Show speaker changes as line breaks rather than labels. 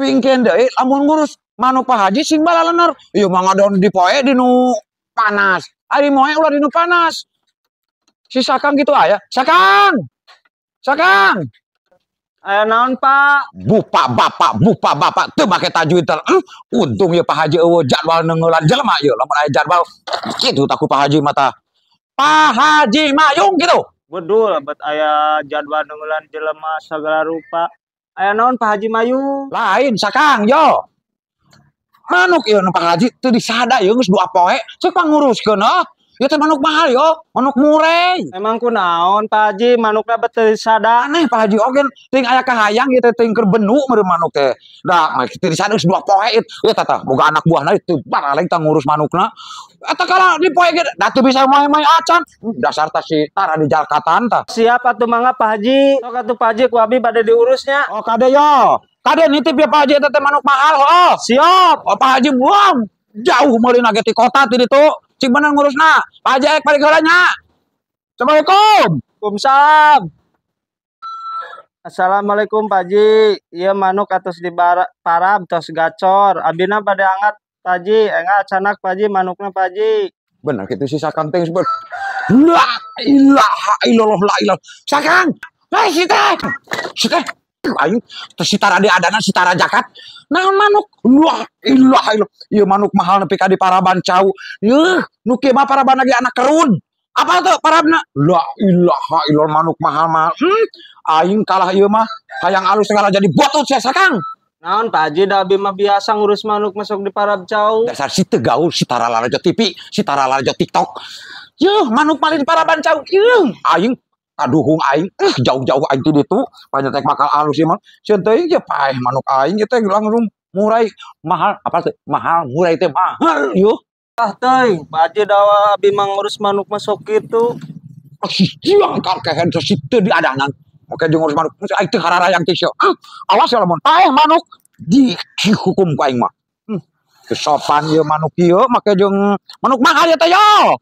Pingkeun deui lamun ngurus manuk Pak Haji sing balalener. Ieu mah ngadon di poe di nu panas. Ari moe ulah di nu panas. Si Sakang gitu aya. Sakang. Sakang.
Aya naon, Pak?
Bupa bapak teu make tajwid teh. Untung ya Pak Haji eueuh jadwal neunggeulan jelema ieu. Lamun aya jadwal kitu tah ku Pak Haji mah tah. Pak Haji Mayung gitu.
Bedul bet aya jadwal neunggeulan jelema segala rupa. Aya naon, Pak Haji Mayung?
Lain Sakang yo. Manuk ieu nu Pak Haji teu disada ieu geus 2 poe. Ceuk panguruskeun heuh. Ieu teh manuk mahal yo, manuk murey.
Emang kunaon, Pak Haji, manukna bet teu disada?
Aneh Pak Haji oge teuing aya kahayang ieu teh teuing keur benu meureun manuk teh. Da mah teu disada geus 2 poe ieu. Ieu tah tah boga anak buahna teu baraleng tah ngurus manukna. Eta kala di poe ge da teu bisa moe-moe acan. Dasar tah si tara di jalkatan tah.
Siap atuh mangga Pak Haji. Sok atuh Pak Haji ku abi bade diurusnya.
Oh kade yo. Kade nitip ya Pak Haji eta teh manuk mahal heuh.
Siap.
Oh Pak Haji buang jauh meuli ge ti kota ti ditu. Cing bener ngurusna. Pak Haji ek balik heula nya. Assalamualaikum.
Waalaikumsalam. Assalamualaikum Pak Haji. Ieu manuk atos di parab tos gacor. Abina bade angkat Pak Haji. Enggal canak Pak Haji manukna Pak Haji.
Bener kitu si Sakang teh geus La ilaha illallah la ilaha. Sakang. Hei si teh. Si teh. Aing teh si tara diadana si tara jakat. Naon manuk? La ilaha illallah. Ieu manuk mahal nepi ka di paraban cau. Yeuh, nu kieu mah paraban lagi anak kerun. Apa tuh parabna? La ilaha illallah manuk mahal mahal. Aing kalah ieu mah hayang alus segala jadi botol sia Sakang.
Naon Pak Haji da abi mah biasa ngurus manuk masuk di parab cau.
Dasar si teu gaul si tara lalajo TV, si tara lalajo TikTok. Yeuh, manuk malin paraban cau. Yeuh, aing kaduhung aing, jauh-jauh aing ti ditu, panyetek bakal alus ieu mah. Sieun teuing ge paeh manuk aing ieu teh langsung murai mahal apa teh? Mahal murai teh mahal yeuh.
Ah teuing, Pak Haji da abi mah ngurus manuk mah sok kitu.
Ah, si siang kalkehen teh si teu diadanan. Oke jeung ngurus manuk, aing teu hararayang teh sia. Ah, awas ya lamun paeh manuk dihukum ku aing mah. Teu sopan ieu manuk ieu make jeung manuk mahal ieu teh yo.